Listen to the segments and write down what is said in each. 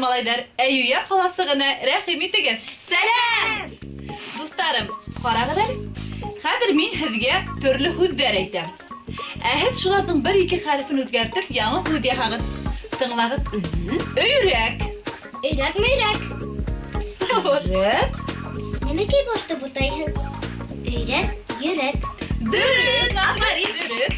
малайдар, Әйүя ҡаласығына рәхим итегеҙ. Сәләм! Дуҫтарым, ҡарағыҙ әле. Хәҙер мин һеҙгә төрлө һүҙҙәр әйтәм. Ә һеҙ шуларҙың бер-ике хәрефен үҙгәртеп, яңы һүҙ яһағыҙ. Тыңлағыҙ. Өйрәк. Өйрәк мөйрәк. Өйрәк. Нәмәкәй башты бутайһың? Өйрәк, йөрәк. Дөрөҫ, афәрин, дөрөҫ.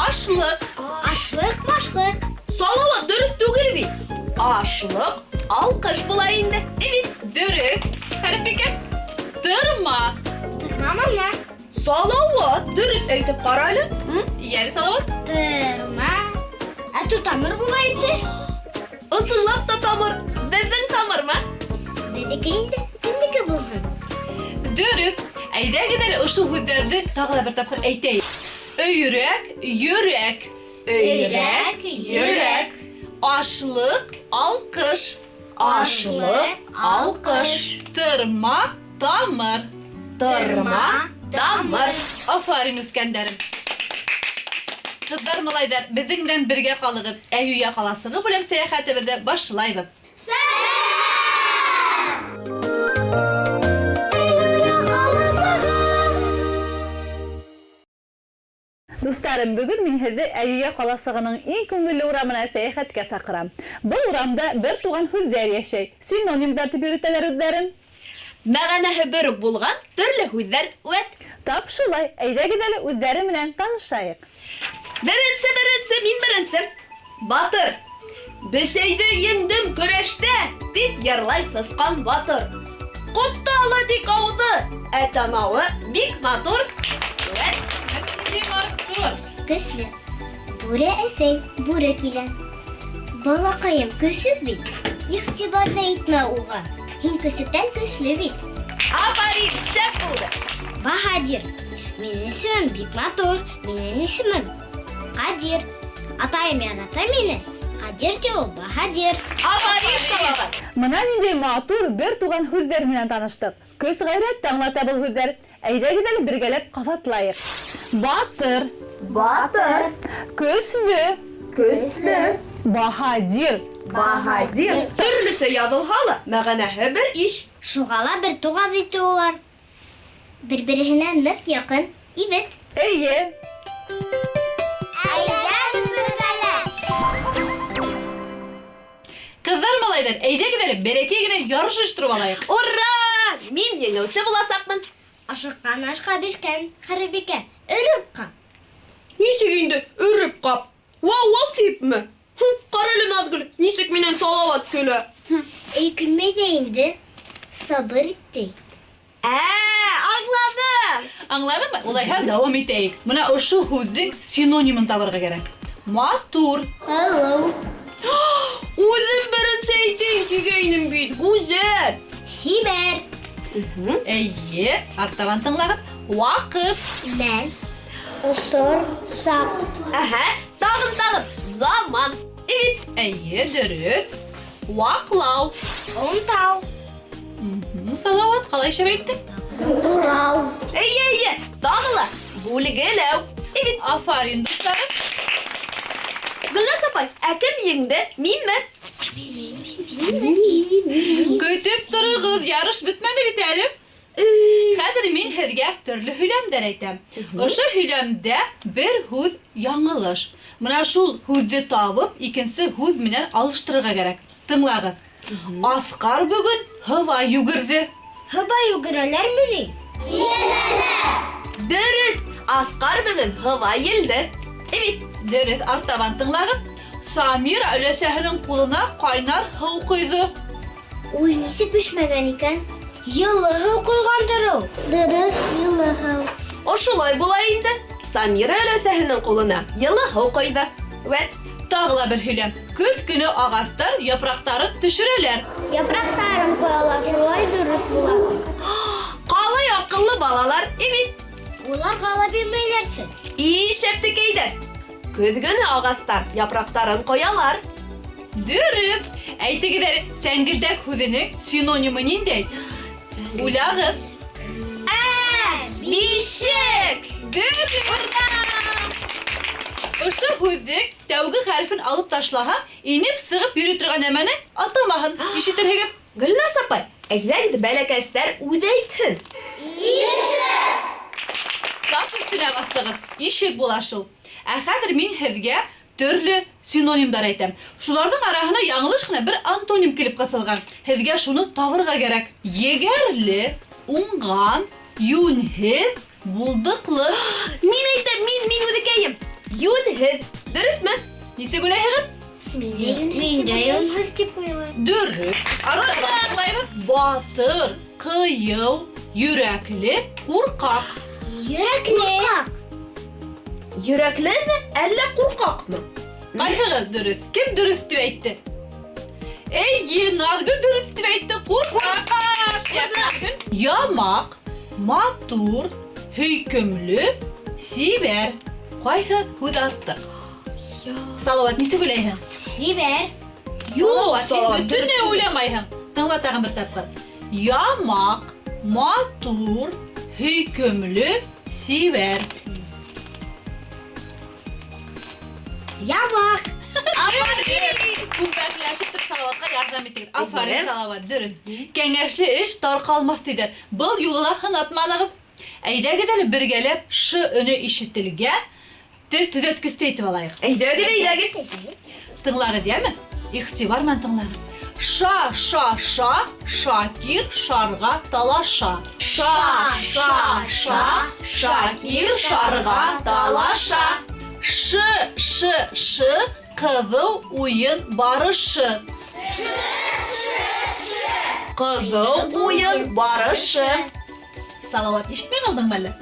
Ашлыҡ. Ашлыҡ, башлыҡ. Салават дөрөҫ түгел бит. Ашлыҡ, алҡыш була инде. Бит, дөрөҫ. Хәреф икән. Тырма. Тырма мырма. Салават, дөрөҫ әйтеп ҡара әле. Йәле, Салават. Тырма. Ә то тамыр була инде. Ысынлап та тамыр. Беҙҙең тамырмы? Беҙҙеке инде. Кемдеке булһын? Дөрөҫ. Әйҙәгеҙ әле ошо һүҙҙәрҙе тағы ла бер тапҡыр әйтәйек. Өйрәк, йөрәк. Өйрәк, йөрәк. Ашлыҡ, алҡыш. Ашлыҡ, алҡыш. Тырма, тамыр. Тырма, тамыр. Афарин, үҫкәндәрем. Ҡыҙҙар, малайҙар, беҙҙең менән бергә ҡалығыҙ. Әйүя ҡаласығы бүләп сәйәхәтебеҙҙе башлайбыҙ. Дуҫтарым, бөгөн мин һеҙҙе Әйүя ҡаласығының иң күңелле урамына сәйәхәткә саҡырам. Был урамда бер туған һүҙҙәр йәшәй. Синонимдар тип йөрөтәләр үҙҙәрен. Мәғәнәһе бер үк булған төрлө һүҙҙәр вәт. Тап шулай, әйҙәгеҙ әле үҙҙәре менән танышайыҡ. Беренсе, беренсе, мин беренсе. Батыр. Бесәйҙе еңдем көрәштә, тип йырлай сысҡан батыр. Ҡотто ала тик ауыҙы, ә танауы бик матур. Вәт. Нинди матур. Көслө. Бүре әсәй, бүре килә. Балаҡайым, көсөк бит. Иғтибар ҙа итмә уға. Һин көсөктән көслө бит. Афарин, шәп булды. Баһадир. Минең исемем бик матур. Минең исемем Ҡадир. Атайым ярата мине. Ҡадир ти ул, баһадир. Афарин, Салават. Мына ниндәй матур бер туған һүҙҙәр менән таныштыҡ. Көс-ғәйрәт тә аңлата был һүҙҙәр. Әйҙәгеҙ әле бергәләп ҡабатлайыҡ. Батыр. Батыр. Көслө. Көслө. Баһадир. Баһадир. Төрлөсә яҙылһа ла, мәғәнәһе бер иш. Шуға ла бер туған ите улар. Бер-береһенә ныҡ яҡын, ивет. Эйе. Әйҙәгеҙ бергәләп. Ҡыҙҙар, малайҙар, әйҙәгеҙ әле бәләкәй генә ярыш ойоштороп алайыҡ. Ура! Мин еңеүсе буласаҡмын. Ашыҡҡан ашҡа бешкән, Хәрбикә, өрөп ҡап. Нисек инде өрөп ҡап? Вау-вау типме? Ҡара әле, Наҙгөл, нисек минән Салават көлә. Эй, көлмәй ҙә инде. Сабыр ит, ти. Ә, аңланым. Аңланымы? Улайһа дауам итәйек. Мына ошо һүҙҙең синонимын табырға кәрәк. Матур. Һылыу. Үҙем беренсе әйтәйем тигәйнем бит, гүзәл. Сибәр. Эйе, артабан тыңлағыҙ. Ваҡыт. Мәл. Осор. Саҡ. Әһә, тағын тағын, заман. Эйе. Эйе, дөрөҫ. Ваҡлау. Онтау. Салауат, ҡалай шәп әйттең? Урау. Эйе, эйе, тағы ла бүлгеләү. Эйе. Афарин, дуҫтарым. Гөлназ апай, ә кем еңде? Минме? Көтөп тороғоҙ, ярыш бөтмәне бит әле. Хәҙер мин һеҙгә төрлө һөйләмдәр әйтәм. Ошо һөйләмдә бер һүҙ яңылыш. Мына шул һүҙҙе табып, икенсе һүҙ менән алыштырырға кәрәк. Тыңлағыҙ. Асҡар бөгөн һыва йүгерҙе. Һыба йүгерәләрме ни? Дөрөҫ, Асҡар бөгөн һыва елде. Эйе. Дөрөҫ, артабан тыңлағыҙ. Самира өләсәһенең ҡулына ҡайнар һыу ҡойҙо. Уй, нисек бешмәгән икән? Йылы һыу ҡойғандыр ул. Дөрөҫ, йылы һыу. Ошолай була инде. Самира өләсәһенең ҡулына йылы һыу ҡойҙо. Вәт. Тағы ла бер һөйләм. Көҙ көнө ағастар япраҡтарын төшөрәләр. Япраҡтарын ҡоялар, шулай дөрөҫ була. Ҡалай аҡыллы балалар, эйе. Уларға ла бирмәйләрсе. И шәптекәйҙәр. Көҙ көнө ағастар япраҡтарын ҡоялар. Дөрөҫ. Әйтегеҙ әле, сәңгелдәк һүҙенең синонимы ниндәй? Уйлағыҙ. Ә, бишек! Дөрөҫ. Ошо һүҙҙең тәүге хәрефен алып ташлаһаң, инеп сығып йөрөй торған нәмәнең атамаһын ишетерһегеҙ. Гөлназ апай, әйҙәгеҙ бәләкәстәр үҙе әйтһен. Тап өҫтөнә баҫтығыҙ. Ишек була шул. Ә хәҙер мин һеҙгә төрлө синонимдар әйтәм. Шуларҙың араһына яңылыш ҡына бер антоним килеп ҡыҫылған. Һеҙгә шуны табырға кәрәк. Егәрле, уңған, йүнһеҙ, булдыҡлы. Мин әйтәм, мин, мин үҙекәйем. Йүнһеҙ. Дөрөҫмө? Нисек уйлайһығыҙ? Мин дә йүнһеҙ. Мин дә йүнһеҙ тип уйлайым. Дөрөҫ. Артабан тыңлайбыҙ. Батыр, ҡыйыу, йөрәкле, ҡурҡаҡ. Йөрәкле. Ҡурҡаҡ. Йөрәклеме, әллә ҡурҡаҡмы? Ҡайһығыҙ дөрөҫ? Кем дөрөҫ тип әйтте? Эйе, Наҙгөл дөрөҫ тип әйтте. Ҡурҡаҡ. Шәп, Наҙгөл. Ямаҡ, матур, һөйкөмлө, сибәр. Ҡайһы һүҙ артыҡ? Салауат, нисек уйлайһың? Сибәр. Салауат, һин Салауат, бөтөнләй уйламайһың. Тыңла тағын бер тапҡыр. Ямаҡ, матур, һөйкөмлө, сибәр. Ямаҡ. Афарин! Күмәкләшеп тороп Салауатҡа ярҙам итегеҙ. Афарин, Салауат, дөрөҫ. Кәңәшле эш тарҡалмаҫ тиҙәр. Был юлы ла һынатманығыҙ. Әйҙәгеҙ әле бергәләп ш өнө ишетелгән тел төҙәткесте әйтеп алайыҡ. Әйҙәгеҙ, әйҙәгеҙ. Тыңлағыҙ, йәме? Иғтибар менән тыңлағыҙ. Ша, ша, ша, Шакир шарға талаша. Ша, ша, ша, Шакир шарға талаша. Ш, ш, ш, ҡыҙыу уйын барышы. Ҡыҙыу уйын барышы. Салауат, ишетмәй ҡалдыңмы әллә?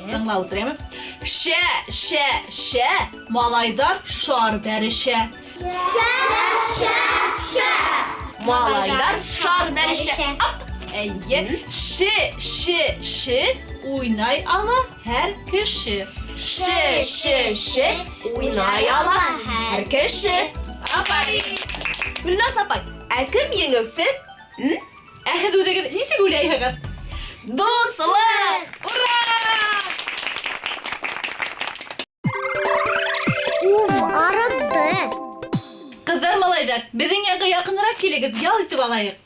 Тыңла ултыр, йәме? Шә, шә, шә, малайҙар шар бәрешә. Малайҙар шар бәрешә. Ап! Эйе. Ше, ше, ше, уйнай ала һәр кеше. Ше, ше, ше, уйнай ала һәр кеше. Афарин! Гөлназ апай, ә кем еңеүсе? Ә һеҙ үҙегеҙ нисек уйлайһығыҙ? Дуҫлыҡ! Ура! Уф, арытты. Ҡыҙҙар, малайҙар, беҙҙең янға яҡыныраҡ килегеҙ, ял итеп алайыҡ.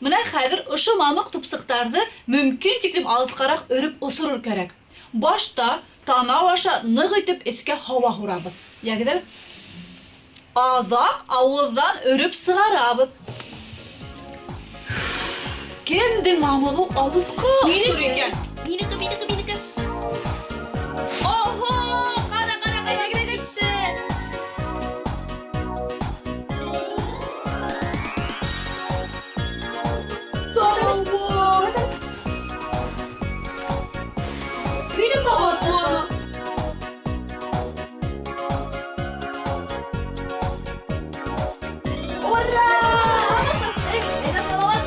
Мына хәҙер ошо мамыҡ тупсыҡтарҙы мөмкин тиклем алыҫҡараҡ өрөп осорор кәрәк. Башта танау аша ныҡ итеп эскә һауа һурабыҙ. Йәгеҙ әле. Аҙаҡ ауыҙҙан өрөп сығарабыҙ. Кемдең мамығы алыҫҡа осор икән? Минеке, минеке, минеке. Охо, ҡара, ҡара, ҡара китте. Минең һауасы. Ура! Әйҙә, Салауат.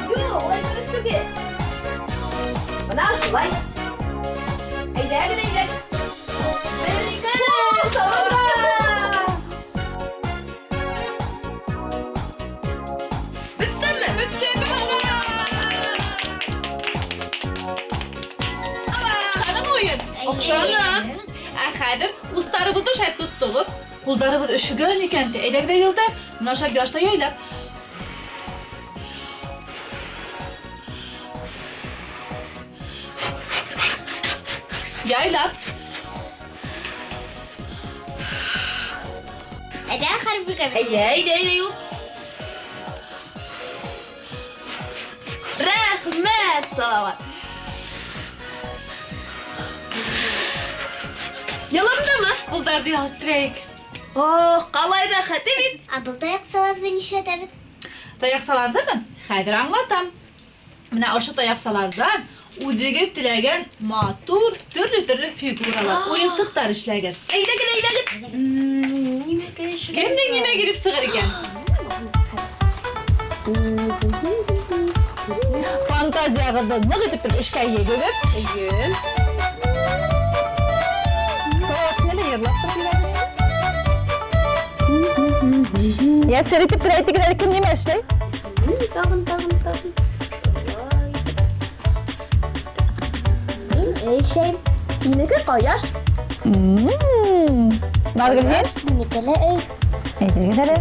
Юҡ, улай дөрөҫ түгел. Бына шулай. Әйҙәгеҙ, әйҙәгеҙ. Бер, ике, ура! Бөттөмө? Бөттө. Оҡшанымы уйын? Оҡшаны. Ә хәҙер устарыбыҙҙы шәп тоттоғоҙ. Ҡулдарыбыҙ өшөгән икән, ти. Әйҙәгеҙ ҙә йылда. Мына шәп яшта яйлап. Яйлап. Әйҙә хәрбигә. Әйҙә, әйҙә, әйҙә, юҡ. Рәхмәт, Салауат. Яландымы? Ҡулдарҙы ялттырайыҡ. Ох, ҡалай рәхәт бит. Ә был таяҡсаларҙы нишләтәбеҙ? Таяҡсаларҙымы? Хәҙер аңлатам. Мына ошо таяҡсаларҙан үҙегеҙ теләгән матур төрлө-төрлө фигуралар, уйынсыҡтар эшләгеҙ. Әйҙәгеҙ, әйҙәгеҙ. Нимәкәй эшләгеҙ? Кемдең нимә килеп сығыр икән? Фантазияғыҙҙы ныҡ итеп тороп эшкә егегеҙ. Эйе. Салауат, һин әле йырлап тороп ебәрҙең. Йә, сер итеп тор әйтегеҙ әле, кем нимә эшләй? Тағын, тағын, тағын. Шулай. Мин эшләйем. Һинеке ҡояш. Назгөл, һин? Минеке лә өй. Әйтегеҙ әле.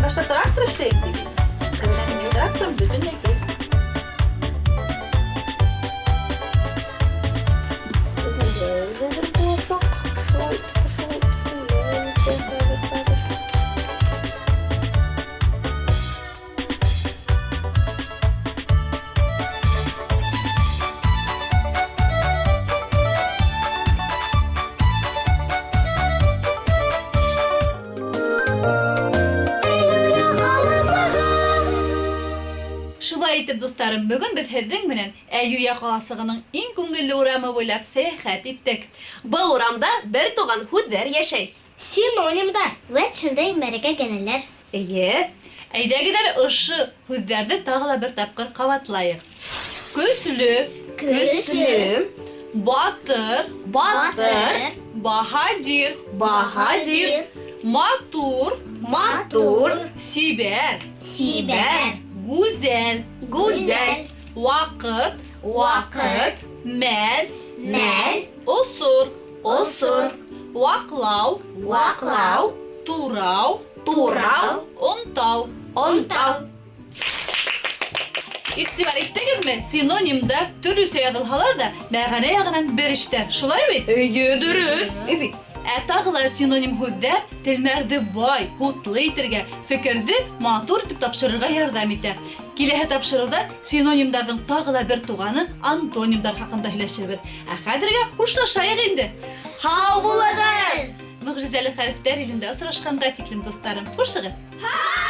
Башта трактор эшләй бит. Ә менә минең тракторым бөтенләй кирәксез. Шулай итеп, дусларым, бөгөн беҙ һеҙҙең менән Әйүя ҡаласығының иң күңелле урамы буйлап сәйәхәт иттек. Был урамда бер туған һүҙҙәр йәшәй. Синонимдар. Вәт шундай мәрәкә генәләр. Эйе. Әйҙәгеҙ әле ошо һүҙҙәрҙе тағы ла бер тапҡыр ҡабатлайыҡ. Көслө, Көслө. батыр, Батыр. баһадир, Баһадир. матур, Матур. сибәр, Сибәр. гүзәл, Гүзәл. ваҡыт, Ваҡыт. мәл, Мәл. осор, Осор. ваҡлау, Ваҡлау. турау, Турау. онтау. Онтау. Иғтибар иттегеҙме? Синонимдар төрлөсә яҙылһалар ҙа, мәғәнә яғынан бер иштәр. Шулай бит? Эйе, дөрөҫ. Эйе. Ә тағы ла синоним һүҙҙәр телмәрҙе бай, һутлы итергә, фекерҙе матур итеп тапшырырға ярҙам итә. Киләһе тапшырыуҙа синонимдарҙың тағы ла бер туғаны антонимдар хаҡында һөйләшербеҙ. Ә хәҙергә хушлашайыҡ инде. Һау булығыҙ! Мөғжизәле хәрефтәр илендә осрашҡанға тиклем, дуҫтарым. Хушығыҙ! Һау!